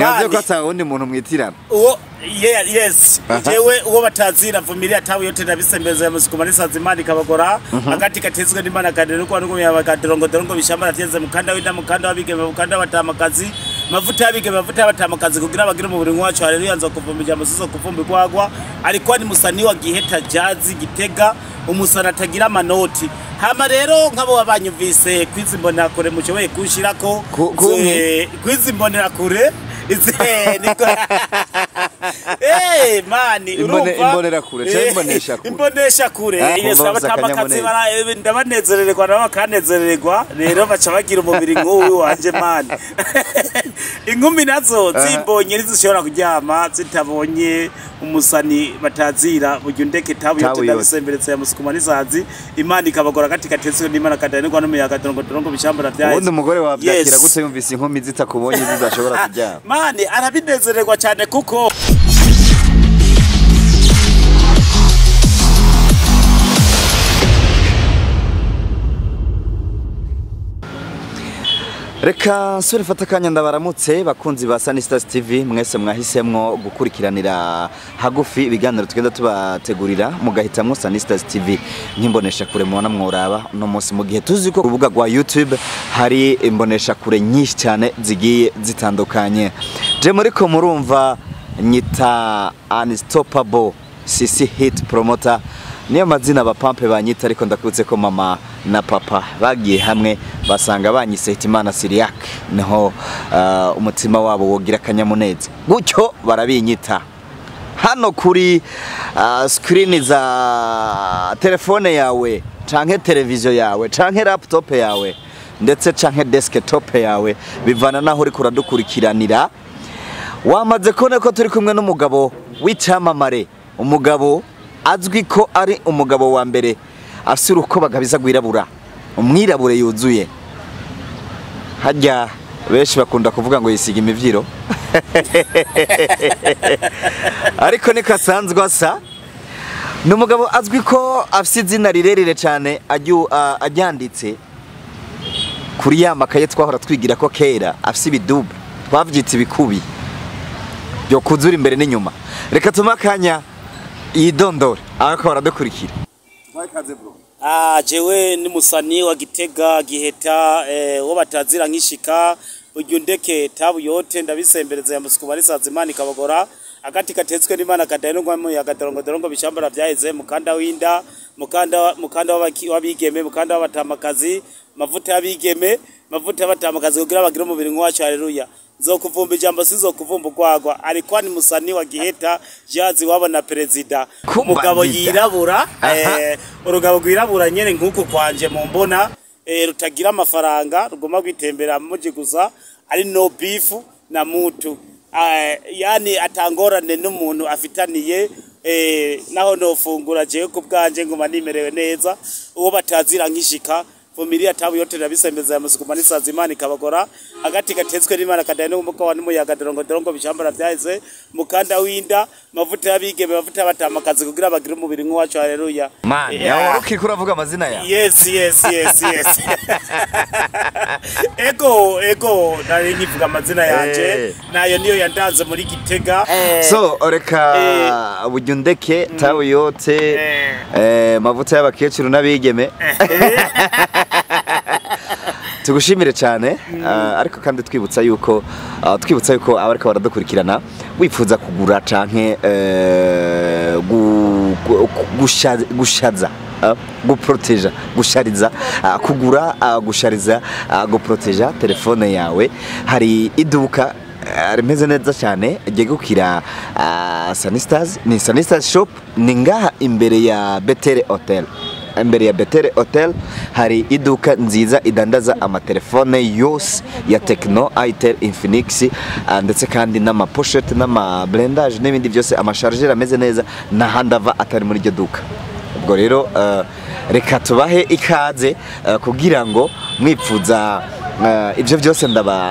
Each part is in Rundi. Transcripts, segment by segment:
Nyaze ko ata wundi muntu mwitirana. Uwo yeah, yes. Jewe uwo batazira Vumilia tabu yote ndabisembeza ya musukuma nisazi imana ikabagora agati katezwe n'Imana kadero kwa nuko yabakadorongo dorongo bishamba rateze mukanda w'inda mukanda wabigeme mukanda batamakazi mavuta yabigeme mavuta batamakazi kugira bagire mu buri wacu. Haleluya. Nzo kuvumija musuzo kuvumbi kwagwa alikuwa ni musani wa Giheta Jazz Gitega, umusana atagira amanoti. Hama rero nk'abo babanyumvise kwizi mbonera kure mushoboye kushirako kwizi mbonera kure niko mani urumva imbonera kure cyangwa imbonesha kure imbonesha kure. Yes, abatamakazi ndabanezererwa nabo bakanezererwa rero baca bagira umubiri nk'uyu wanje mani. Inkumi nazo zimbonye ntizishobora kuryama zitabonye umusani batazira buryo ndeke tabu yote ndabisemberetse ya musukuma nisazi Imana ikabagora gati katetswe n'Imana kadanirwa n'umuyaga dorongo dorongo bishambara byaye. Ubundi umugore wabyakira gute yumvise inkumi zitakubonye zidashobora kuryama? Mani arabinezererwa cyane kuko Reka nsubire mfate akanya ndabaramutse bakunzi ba Sunny Stars TV, mwese mwahisemwo gukurikiranira hagufi ibiganiro tugenda tubategurira mugahitamwo Sunny Stars TV nk'imbonesha kure mubona mworaba no munsi, mu gihe tuzi ko urubuga rwa YouTube hari imbonesha kure nyinshi cyane zigiye zitandukanye. Je muriko murumva nyita Unstoppable CC Hit Promoter, niyo mazina abapampe banyita, ariko ndakutse ko mama na papa bagiye hamwe basanga banyise Hitimana Syriac, niho umutima wabo wogira akanyamuneza gutyo barabinyita. Hano kuri screen za telefone yawe canke televiziyo yawe canke laptop yawe ndetse canke desktop yawe, bivana naho uri kuradukurikiranira, wamaze kubona ko turi kumwe n'umugabo w'icyamamare, umugabo azwi ko ari umugabo wa mbere afise urukoba kabisa rwirabura, umwirabure yuzuye. Harya benshi bakunda kuvuga ngo yisiga imivyiro ariko niko asanzwe asa. Ni umugabo azwi ko afise izina rirerire cyane aryanditse kuri ya makaye twahora twigira ko kera, afise ibidubu twavyita ibikubi byo kuzura imbere n'inyuma. Reka tumakanya yidondore ariko baradukurikira. Jewe ni musani wa Gitega Giheta, wo batazira nkishika buryo ndeke tabu yote ndabisembereza ya musukuma nisazi Imana ikabagora agati katetswe n'Imana kadahinirwa n'umuyaga dorongo dorongo bishambara byaheze mukanda w'inda mukanda w'abigeme mukanda w'abatamakazi mavuta y'abigeme mavuta y'abatamakazi kugira bagire umubiri nk'uwacu. Haleluya. Nzokuvumba ijambo sinzokuvumba kwagwa alikuwa ni musani wa Giheta Jazz wabo na perezida, umugabo yirabura, urugabo rwirabura nyene nkuko kwanje mumbona, rutagira amafaranga rugoma kwitembera muji gusa, ari no beef na mutu, yani atangorane n'umuntu afitaniye, naho nofungura jewe kubwanje nguma nimerewe neza. Uwo batazira nkishika Vumilia tabu yote ndabisembeza ya musukuma nisazi Imana ikabagora agati gatetswe n'Imana kadaye n'umuka wa n'umuyaga dorongo dorongo bishambara byaheze mukanda w'inda mavuta y'abigeme mavuta y'abatamakazi kugira bagire umubiri nk'uwacu. Haleluya. Man, yawe ukikura avuga amazina ya. Yes yes yes yes. Ego ego nari nkivuga amazina yanje nayo niyo yandanze muri Gitega. So reka buryo ndeke tabu yote mavuta y'abakecuru n'abigeme. Tugushimire cyane, ariko kandi twibutsa yuko abariko baradukurikirana wifuza kugura canke gushaza guproteja gushariza kugura gushariza guproteja telefone yawe, hari iduka rimeze neza cyane ryegukira Sunny Stars, ni Sunny Stars Shop, ni ngaha imbere ya Betere Hotel. Imbere ya Betere Hotel hari iduka nziza idandaza amatelefone yose ya Tecno, Itel, Infinix, ndetse kandi n'ama pochette n'ama blendage n'ibindi byose, amashargeur ameze neza n'ahandi ava atari muri iryo duka. Ubwo rero reka tubahe ikaze kugira ngo mwipfuza ibyo byose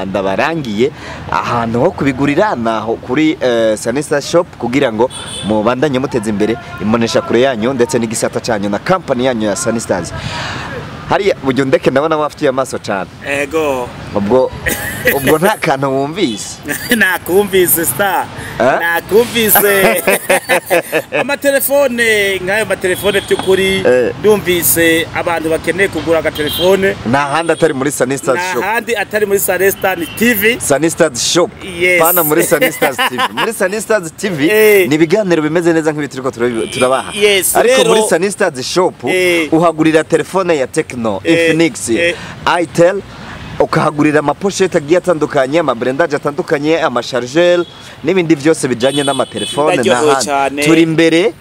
ndabarangiye ahantu ho kubigurira naho kuri Sunny Stars Shop, kugira ngo mubandanye muteze imbere imbonesha kure yanyu ndetse n'igisata cyanyu na company yanyu ya Sunny Stars. Hariya buryo ndeke ndabona wafitiye amaso cyane. Ego. Ubwo nta kantu wumvise. Nakumvise star. Nakumvise. Amatelefone nkayo matelefone byukuri ndumvise abantu bakeneye kugura agatelefone. Nta handi atari muri Sunny Stars Shop. Nta handi atari muri Sunny Stars TV. Sunny Stars Shop. Yes. Pana muri Sunny Stars TV. Muri Sunny Stars TV ni ibiganiro bimeze neza nk'ibituriko turabaha. Yes, ariko muri Sunny Stars Shop uhagurira telefone ya Tecno, Infinix, Itel, ukahagurira amapochette agiye atandukanye, amabrandage atandukanye, amashargeur n'ibindi byose bijanye n'amatelefone. N'ahandi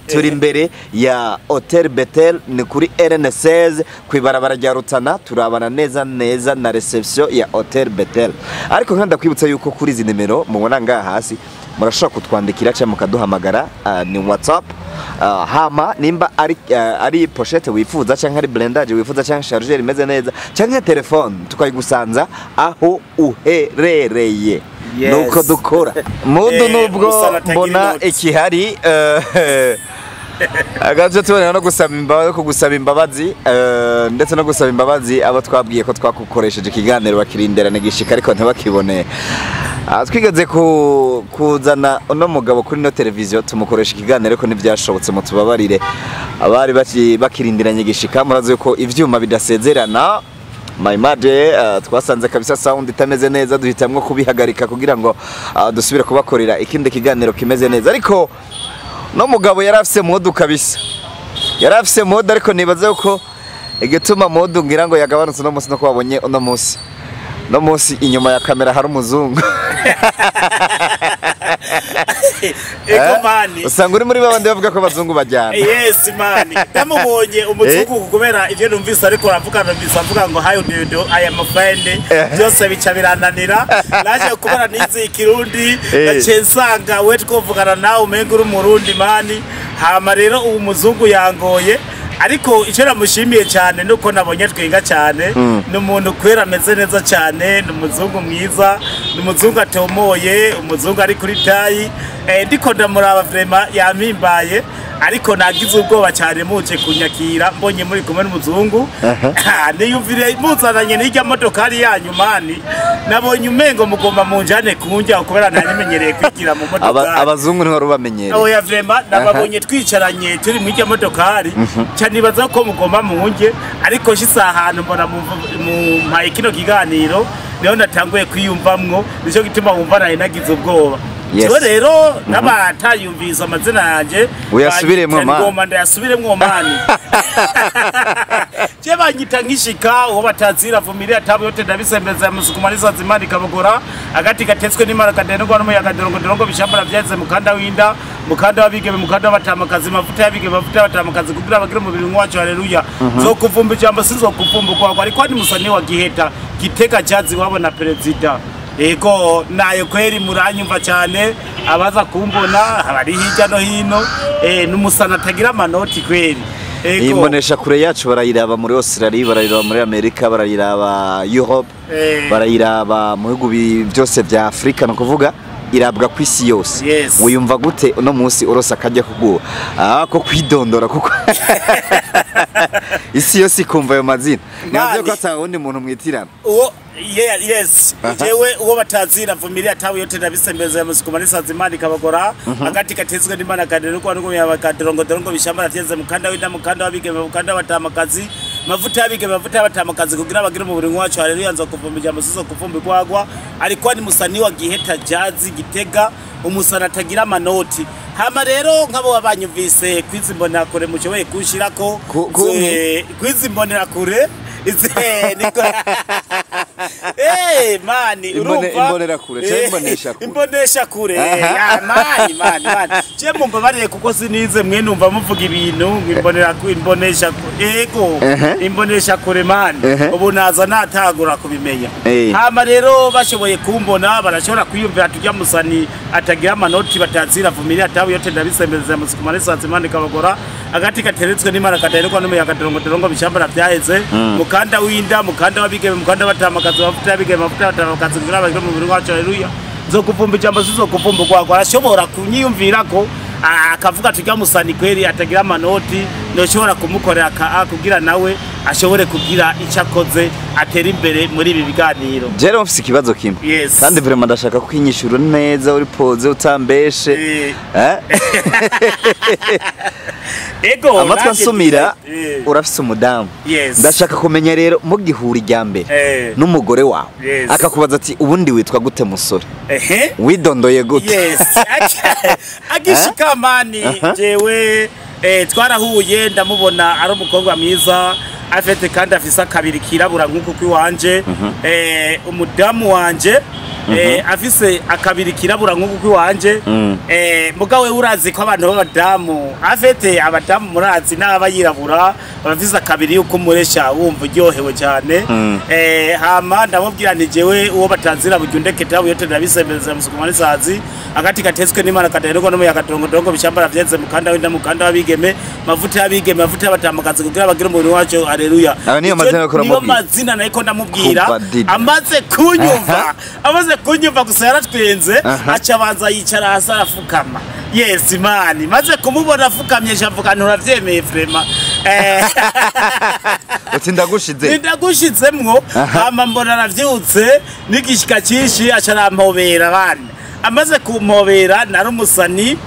turi imbere ya Hotel Bethel, ni kuri RN16 kwibarabara rya Rutana, turabana neza neza na reception ya Hotel Bethel. Ariko nkanda kwibutsa yuko kuri izi nimero mubona ngaha hasi murashobora kutwandikira cyangwa mukaduhamagara, ni WhatsApp. Hama nimba ari pochette wifuza cyangwa ari blendage wifuza cyangwa chargeur imeze neza cyangwa telefone, tukayigusanza aho uherereye. Yes. Nuko dukora mudu nubwo mbona ikihari agaje tubona no gusaba imbabazi, ko gusaba imbabazi ndetse no gusaba imbabazi abo twabwiye ko twakukoresheje ikiganiro bakirinderana gishika ariko ntibakibone. Twigeze kuzana uno mugabo kuri no televiziyo tumukoresha ikiganiro ko ntibyashobotse, mutubabarire abari bakirindiranye gishika. Murazi ko ivyuma bidasezerana. My made twasanze kabisa sound itameze neza, duhitamwo kubihagarika kugira ngo dusubire kubakorera ikindi kiganiro kimeze neza. Ariko no mugabo yarafise modu kabisa, yarafise modu, ariko nibaze ko igituma modu ngira ngo yagabanutse no munsi no kwabonye uno munsi. No munsi inyuma ya kamera hari umuzungu. Ego mani. Usanga uri muri babandi bavuga ko abazungu bajyana. Yes mani. Ndamubonye umuzungu kubera ivyo numvise ariko aravuga, numvise avuga ngo hi dude, I am a friend. Byose bica birananira. Naje kubera nizi ikirundi, nace nsanga we twovugana nawe umenga uri umurundi mani. Hama rero uwo muzungu yangoye. Ariko icyo namushimiye cyane nuko nabonye twenga cyane, ni umuntu kwera ameze neza cyane, ni umuzungu mwiza, ni umuzungu atomoye, umuzungu ari kuri tayi. Ndiko ndamuraba vraiment yampimbaye, ariko nagize ubwoba cyane muje kunyakira mbonye muri kumwe n'umuzungu. Niyumvire muzananye n'ijya modokari yanyu mani, nabonye umengo mugomba munjane kunjya kubera narimenyereye kwigira mu modokari. Abazungu niho rubamenyereye. Oya vraiment nababonye twicaranye turi mu ijya modokari cyane nibaza ko mugomba munjye, ariko shisa ahantu mbona mu kino kiganiro niho natanguye kwiyumvamwo, nico gituma wumva nari nagize ubwoba. Yes. Rero n'abatayumvise amazina yanjye uyasubiremwo mani, ngomba ndayasubiremwo mani. Je banyita nkishika uwo batazira vumilia tabu yote ndabisembeza musukumaliza zimani kabogora agati gatetswe n'imara kadenugwa n'umuyaga dorongo dorongo bishambara byeze mukanda winda mukanda wabigeme mukanda wabatamakazi mavuta yabigeme mavuta yabatamakazi kugira bagire umubiri wacu. Haleluya. Zokuvumba ijambo sizokuvumba kwa ariko ni musani wa Giheta Gitega jazi wabona president. Ego nayo kweri muranyumva cyane abaza kumbona abari hirya no hino n'umusana atagira amanoti kweri. Ego imbonesha kure yacu barayiraba muri Australia, barayiraba muri Amerika, barayiraba Europe, barayiraba mu bihugu byose bya Afrika, no kuvuga irabwa ku isi yose. Yes. Wiyumva gute uno munsi urosa akajya kuguha ko kwidondora kuko isi yose ikumva ayo mazina? Navyo ko atawundi muntu mwitirana. Uwo yes. Jewe uwo batazira vumilia tabu yote ndabisembeza ya musukumalisa zimani kabagora agati katezwe n'Imana kaderukwa nuko yabakadirongo dorongo bishambara fyeze mukanda winda mukanda wabigeme mukanda batamakazi mavuta yabigeme mavuta yabatamakazi kugira bagire umubiri wacu. Haleluya. Nzo kuvumija musuzo kuvumbi kwagwa ariko ni musani wa Giheta Jazi Gitega, umusana atagira amanoti. Hama rero nkabo wabanyumvise kwizimbonera kure mushoboye kushirako kwizimbonera kure niko mani urumva imbonera kure cyangwa imbonesha kure? Imbonesha kure ya mani mani mani je mumva bariye kuko sinize mwe numva muvuga ibintu imbonera ku imbonesha ego imbonesha kure mani ubu naza natagura kubimenya. Hama rero bashoboye kumbona barashobora kwiyumvira tujya musani atagira amanoti batazira vumilia tabu yote ndabisembeza musukumalisa azimani kabagora agati gateretswe n'Imana kadaherekwa n'umuyaga dorongo dorongo bishambara byaheze mukanda winda mukanda wabigeme mukanda batamakazi mavuta yabigeme mavuta yabatamakazi kugira bagire umubiri wacu. Haleluya. Nzokuvumba ijambo sizokuvumba kwagwa arashobora kunyiyumvirako akavuga tujya musani kweri atagira amanoti noshobora kumukorera ka kugira nawe ashobore kugira icyo akoze atera imbere muri ibi biganiro. Jero mfise ikibazo kimwe. Yes. Kandi vraiment ndashaka kwinyishura neza uri poze utambeshe. Ego amatwi ansumira urafise umudamu. Yes. Ndashaka kumenya rero mugihura irya mbere n'umugore wawe. Yes. Akakubaza ati ubundi witwa gute musore? Widondoye gute? Yes. Agishika mani jewe twarahuye ndamubona ari umukobwa mwiza afite kandi afise akabiri kirabura nk'uko kwiwanje. Umudamu wanje afise akabiri kirabura nk'uko kwiwanje. Mugawe urazi ko abantu b'abadamu afite abadamu murazi n'abayirabura bafise akabiri yuko muresha wumva uryohewe cyane. Hama ndamubwira nti jewe uwo batanzira bujyundeke tabu yote ndabisembereza musukuma n'isazi agati gatetswe n'Imana kadaherwa n'umuyaga dongo bishambara vyenze mukanda w'inda mukanda w'abigeme mavuta y'abigeme mavuta y'abatamakazi kugira bagire umubiri wacu haleluya. Niyo mazina ko niyo mazina nayiko ndamubwira amaze kunyumva amaze kunyumva gusa yaratwenze aca abanza yicara hasi arafukama. Yes mani maze kumubona afukamye shavuga nturavyemeye vraiment. Uti ndagushize ndagushizemwo hama mbona aravyutse n'igishika cyinshi aca arampobera bana. Amaze kumpobera nari umusani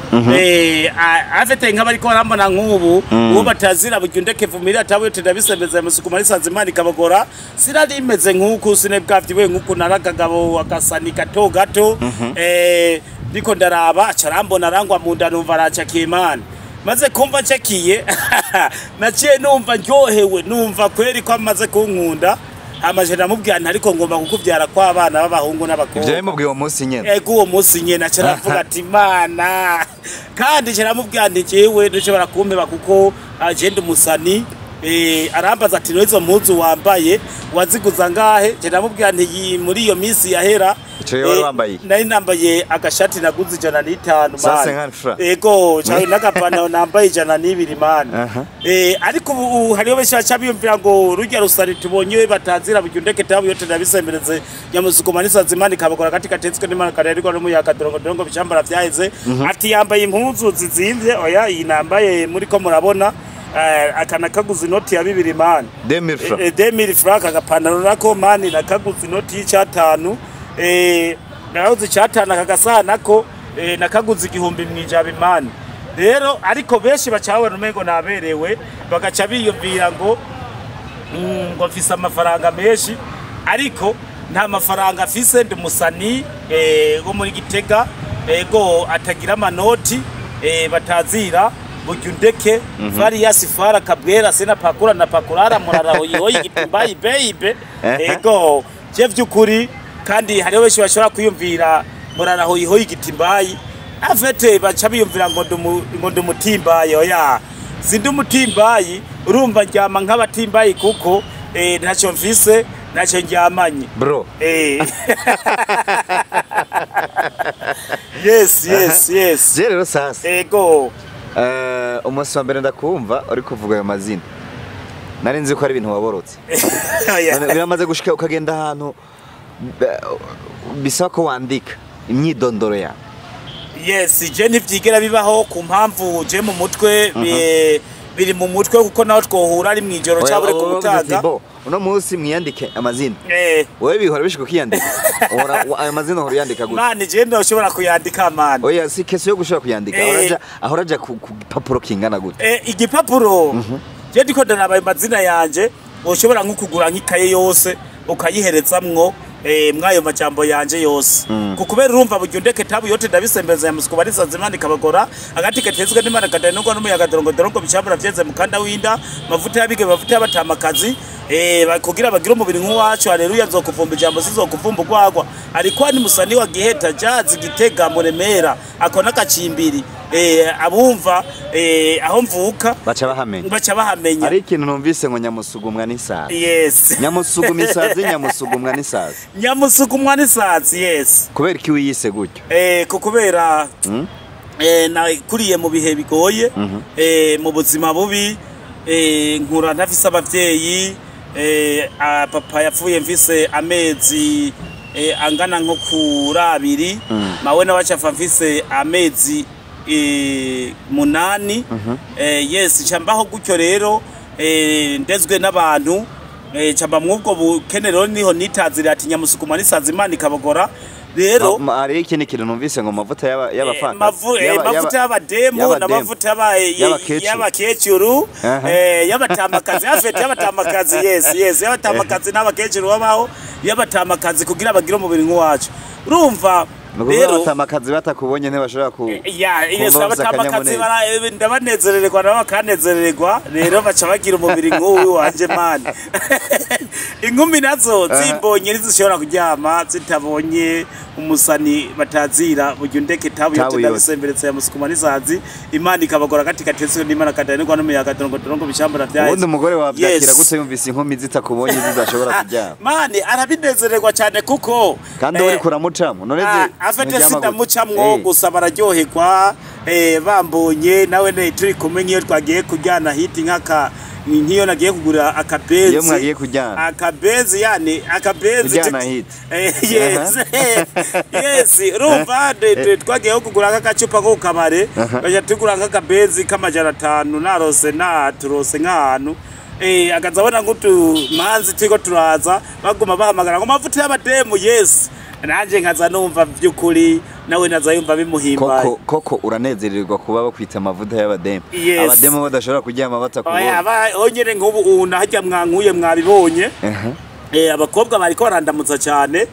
afite nk'abariko barambona nk'ubu uwo batazira bujyundeke vumira tabuye tendabisembeza musukuma risanze Imana ikabagora sinari imeze nk'uku sinebwavyiwe nk'uku narakagabo akasani gato gato. Ndiko ndaraba aca arambona arangwa mu nda numva aracakiye Imana. Maze kumva ncakiye naciye numva ndyohewe numva kweri ko amaze kunkunda. Amaje ndamubwira nti ariko ngomba kukuvyara kwa abana b'abahungu n'abakobwa. Ivyo bimubwiye uwo munsi nyene? Ego uwo munsi nyene aca aravuga ati Imana. Kandi aca aramubwira nti jewe ntushobora kumpeba kuko je ndi umusani. Arambaza ati izo mpuzu wambaye waziguza ngahe? Je ndamubwira nti muri iyo minsi yahera ico wari wambaye nari nambaye agashati naguze 105 mani. Ego cyawe n'agapantaro nambaye 102 mani. Ariko ubu hariho benshi baca biyumvira ngo rujya rusari tubonye batazira bujyundeke tabu yote ndabisembereze nyamusukuma n'isazi Imana ikabakora gati gatetswe n'Imana karerwa n'umuyaga dorongo dorongo bishambara vyaheze. Ati yambaye impuzu zizimvye oya iyi nambaye muri ko murabona akana kaguze inoti ya 2 mani 2000 francs 2000 francs agapantaro nako mani nakaguze inoti y'icatanu naraguze icatanu akagasana nako nakaguze 1000 mwijabe mani. Rero ariko benshi bacabona umengo naberewe bagaca biyumvira ngo ngo mfise amafaranga menshi ariko nta mafaranga afise ndi musani wo muri Gitega ego atagira amanoti batazira bujyundeke Farias Fara Kabwera sena pakura na pakurara muraraho yihoyi gitumbayi beibe. Ego je vyukuri kandi hariho benshi bashobora kwiyumvira muraraho yihoyi gitimbayi afete baca biyumvira ngo ngo ndumutimbayi. Oya sindi umutimbayi urumva ndyama nk'abatimbayi kuko ntacyo mfise ntacyo ndyamanye bro. Yes yes yes. Je rero sasa ego umunsi wa mbere ndakumva uri kuvuga ayo mazina nari nzi ko ari ibintu waborotse. Biramaze gushika ukagenda ahantu bisaba ko wandika imyidondoro yawe. Yes je ntivyigera bibaho ku mpamvu je mu mutwe biri mu mutwe kuko naho twohura ari mwijoro cyabure ku mutaga. Uno munsi mwiyandike amazina. Wewe bihora bishika ukiyandika. Ayo mazina uhora uyandika gute? Mani je ndashobora kuyandika mani. Oya si kese yo gushobora kuyandika. Ahora aja ku gipapuro kingana gute? Igipapuro je ndiko ndaraba ayo mazina yanje ushobora nko kugura nk'ikaye yose ukayiherezamwo mwayo majambo yanje yose. Kukubera urumva bujyundeke tabu yote ndabisembeza musiko barisanze Imana ikabagora agati gatezwe n'Imana kadanuko n'umuyaga dorongo dorongo bishambura vyeze mukanda w'inda mavuta y'abige mavuta y'abatamakazi kugira bagira umubiri nk'uwacu haleluya nzokuvumba ijambo sizokuvumba urwagwa. Ariko ni musani wa Giheta Jazz Gitega Muremera akona kacimbiri abumva aho mvuka baca bahamenya baca bahamenya. Ari ikintu numvise ngo nyamusugumwa n'isazi. Yes nyamusugumwa isazi nyamusugumwa n'isazi nyamusugumwa n'isazi. Yes kubera iki wiyise gutyo? Kubera nakuriye mu bihe bigoye mu buzima bubi nkura ntafise abavyeyi papa yapfuye mfise amezi angana nko kuri abiri mawe nawe mfise amezi 8. Yes cambaho gutyo rero Ndezwe n'abantu camba mwubwo bukene rero niho nitazira ati nyamusukuma nisaza Imana ikabogora. Rero hari ikindi kintu numvise ngo mavuta y'abapfakazi, mavuta y'abademu n'amavuta y'abakecuru, y'abatamakazi, afete y'abatamakazi, yes y'abatamakazi n'abakecuru babaho, y'abatamakazi kugira bagire umubiri nk'uwacu. Urumva rero abatamakazi batakubonye ntibashobora ku yes abatamakazi ndabanezererwa nabo bakanezererwa, rero baca bagira umubiri nk'uwu wanje man. Inkumi nazo zimbonye ntizishobora kuryama zitabonye umusani batazira buryo ndeke tabu yote ndabisemberetse ya musukuma nisazi Imana ikabagora gati katetswe n'Imana kadanirwa n'umuyaga dorongo dorongo bishambara vyaye. Ubundi umugore wavyakira gute yumvise inkumi zitakubonye zidashobora kuryama? Mani arabinezererwa cyane kuko kandi uri kuramucamo none afite sindamucamwo gusa bararyoherwa bambonye nawe ne turi kumwe nk'iyo twagiye kujyana hiti nk'aka nk'iyo nagiye kugura akabenzi, iyo mwagiye kujyana akabenzi yani akabenzi kujyana hiti yes yes urumva twagiye kugura nk'agacupa ko kabare baje tugura nk'akabenzi k'500 narose naturose nk'ahantu akaza abona nk'utumanzi turiko turaza baguma bahamagara ngo mavuta y'abademu. Yes nanje nkaza numva by'ukuri nawe naza yumva bimuhimbaye. Koko uranezererwa kuba bakwita amavuta y'abademu? Abademu badashobora kuryama batakubonye. Onyene nk'ubu unahajya mwankuye mwabibonye. Abakobwa bariko barandamutsa cyane.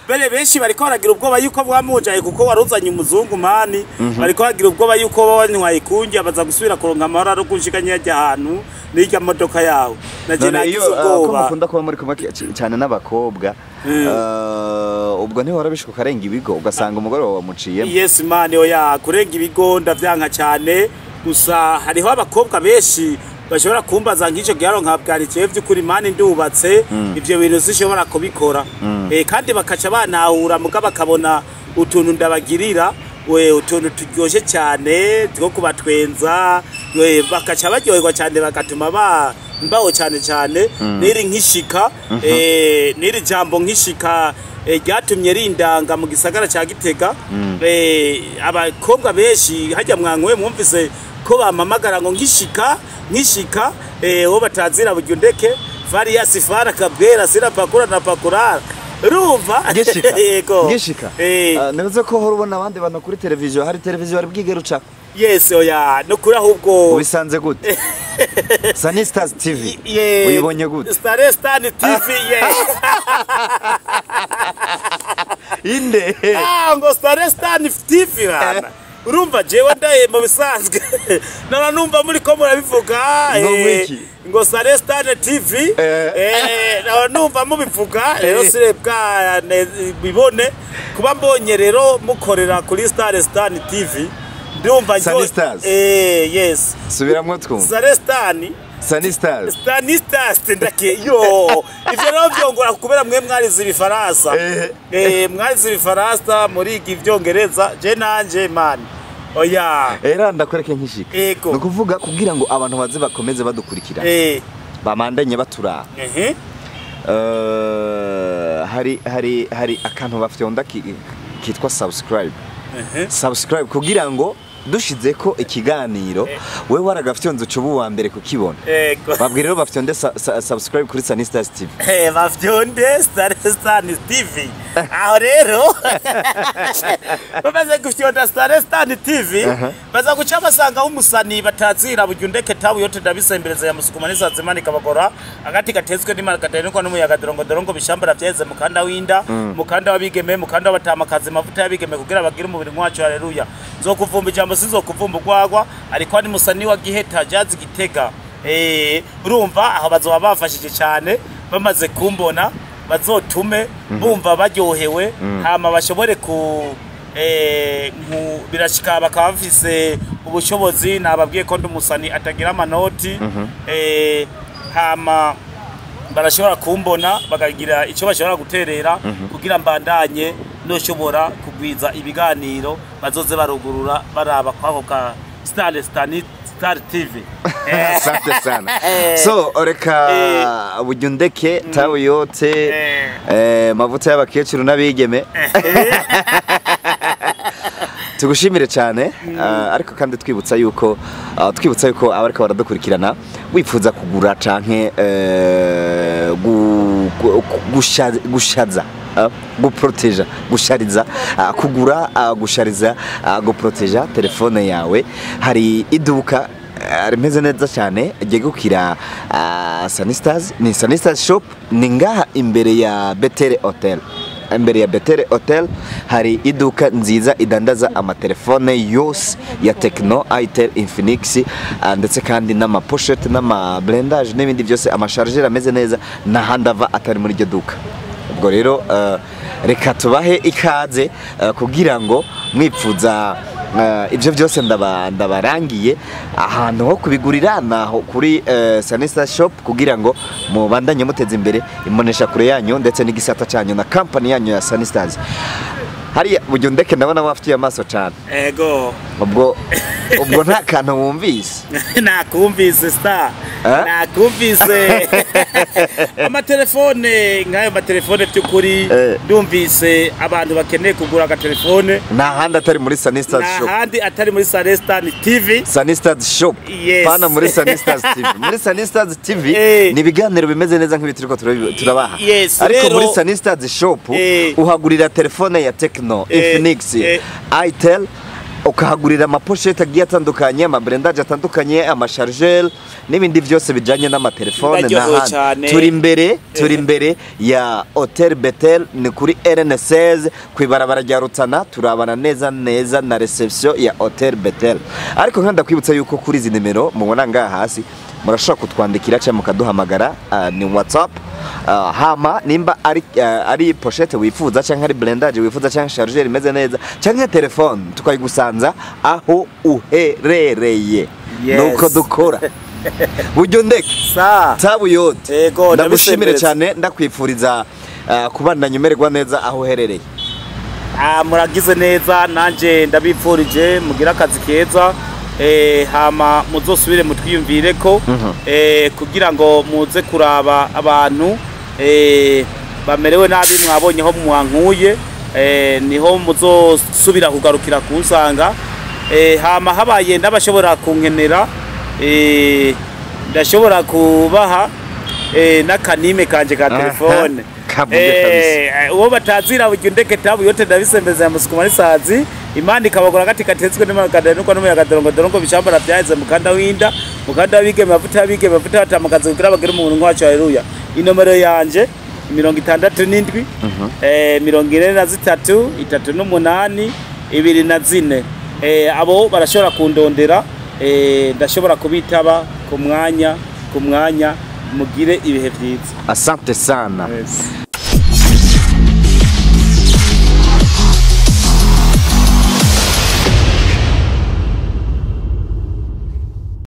Bere benshi bariko baragira ubwoba yuko bwamunjaye kuko waruzanye umuzungu mani, bariko baragira ubwoba yuko banywaye kunjya baza gusubira kuronka amahoro ari kunshikanya yajya ahantu n'irya modoka yawe. Naje nagize ubwoba ko mukunda kuba muri kumwe cyane n'abakobwa, ubwo ntiwara bishuka karenga ibigo ugasanga umugore wawe wamuciyemo? Yes mani, oya kurenga ibigo ndavyanka cyane. Gusa hariho abakobwa benshi bashobora kumbaza nk'icyo giharo nkabwarikiye by'ukuri mani ndubatse ivyo bintu sishobora kubikora. Kandi bakaca banahura muga bakabona utuntu ndabagirira, we utuntu turyoshe cyane two kubatwenza, we bakaca baryoherwa cyane bagatuma ba mbaho cyane cyane. Niri nkishika niri jambo nkishika ryatumye rindanga mu gisagara ca Gitega. Abakobwa benshi hajya mwankwe mwumvise ko bamamagara ngo nkishika nkishika, wo batazira buryo ndeke Farias fara kabwera sira pakura na pakurara urumva yego ngishika. Nibaze ko horo ubona abandi bantu kuri televiziyo, hari televiziyo bari bwigeruca. Yes oya no kuri ahubwo ubisanze gute? Sunny Stars TV uyibonye gute? Star Star TV inde ngo Star Star TV bana. Urumva jewe ndaye mu bisanzwe nara numva muri ko murabivuga ngo Star Star TV nara numva mubivuga rero sirebwa bibone kuba mbonye rero mukorera kuri Star Star TV ndumva Sunny Stars. Yes subiramwo twumva Star Star Sunny Stars Sunny Stars ndake yo ivyo rero vyongora kubera mwe mwarize ibifaransa mwarize ibifaransa muri ivyongereza je nanje man oya era ndakwereke nkishika no kuvuga kugira ngo abantu baze bakomeze badukurikira bamandanye batura hari akantu bafite onda kitwa subscribe. Subscribe kugira ngo dushize ko ikiganiro we waragafite nzo cubu wa mbere kukibona. Babwire rero bafite nde subscribe kuri Sunny Stars TV. Bafite nde Star Star TV. Aho rero bamaze gufite Star Star TV baza guca basanga umusani batazira buryo ndeke tabu yote ndabisembereza ya musukuma nisaze kabagora agati gatezwe n'Imana kadahenuka n'umuyaga dorongo dorongo bishambara byeze mukanda winda mukanda wabigeme mukanda wabatamakazi mavuta yabigeme kugira bagire umubiri mwacu. Haleluya. Nzokuvumba ijambo sizokuvumba urwagwa ariko ari musani wa Giheta Jazz Gitega. Urumva aho bazoba bafashije cyane bamaze kumbona bazotume bumva baryohewe hama bashobore ku birashika bakaba bafise ubushobozi. Nababwiye ko ndi umusani atagira amanoti hama barashobora kumbona bakagira icyo bashobora guterera kugira mbandanye noshobora kugwiza ibiganiro bazoze barugurura baraba kwako ka Star Star Star TV. Asante sana. So reka buryo ndeke tabu yote mavuta y'abakecuru n'abigeme. Tugushimire cyane, ariko kandi twibutsa yuko abariko baradukurikirana, wifuza kugura canke gushaza, guproteja, gushariza, kugura, gushariza, guproteja telefone yawe, hari iduka rimeze neza cyane ryegukira Sunny Stars. Ni Sunny Stars Shop, ni ngaha imbere ya Betere Hotel. Imbere ya Betere Hotel hari iduka nziza idandaza amatelefone yose ya Tecno, Itel, Infinix, ndetse kandi n'amapochette n'ama blindage n'ibindi byose, amachargeur ameze neza, n'ahandi ava atari muri iryo duka. Ubwo rero reka tubahe ikaze kugira ngo mwipfuza ibyo byose ndabarangiye ahantu ho kubigurira, naho kuri Sanista Shop, kugira ngo mubandanye muteze imbere imbonesha kure yanyu ndetse n'igisata cyanyu na company yanyu ya Sunny Stars. Hariya buryo ndeke ndabona wafitiye amaso cyane. Ego. Ubwo nta kantu wumvise? Nakumvise, star. Eh? Nakumvise amatelefone nk'ayo matelefone by'ukuri. Ndumvise abantu bakeneye kugura agatelefone. Nta handi atari muri Sunny Stars nta Shop. Handi atari muri Celestin TV. Sunny Stars Shop. Yes. Pana muri Sunny Stars TV. Muri Sunny Stars TV ni ibiganiro bimeze neza nk'ibi turiko turabaha. Ariko muri Sunny Stars Shop uhagurira telefone ya Tecno, Infinix, Itel, ukahagurira amapochette agiye atandukanye, amablindage atandukanye, amachargeur n'ibindi byose bijanye n'amatelefone. Ndaryohewe n'ahandi cane. Turi imbere ya Hotel Betel, ni kuri RN16 ku ibarabara rya Rutana, turabana neza neza na reception ya Hotel Betel. Ariko nkanda kwibutsa yuko kuri izi nimero mubona ngaha hasi murashobora kutwandikira cyangwa mukaduhamagara, ni WhatsApp. Hama nimba ari pochette wifuza, cyangwa ari blindage wifuza, cyangwa chargeur imeze neza, cyangwa telefone, tukayigusanza aho uherereye. Nuko dukora buryo ndeke Sa tabu yote. Ego. Ndagushimire Ndabisembereza. cyane, ndakwifuriza kubandanya umererwa neza aho uherereye. Ah, muragize neza, nanje ndabipfurije mugire akazi keza, hama muzosubire mutwiyumvire ko kugira ngo muze kuraba abantu bamerewe nabi. Mwabonye ho mwankuye, niho muzosubira kugarukira kunsanga. Hama habaye n'abashobora kunkenera, ndashobora kubaha n'akanime kanje ka telefone. Kavuge kabisa. Uwo batazira buryo ndeke tabu yote ndabisembeza ya musukuma n'isazi Imana ikabagora agati katetswe n'amagadanuka n'umuyaga dorongo dorongo bishambara byaheze mukanda w'inda mukanda w'abigeme mavuta y'abigeme mavuta batamakazi kugira bagere mu munwa wacu, haleluya. Inomero yanje 67 43 38 24. Abo barashobora kundondera, ndashobora kubitaba ku mwanya ku mwanya. Mugire ibihe byiza. Asante sana. Yes.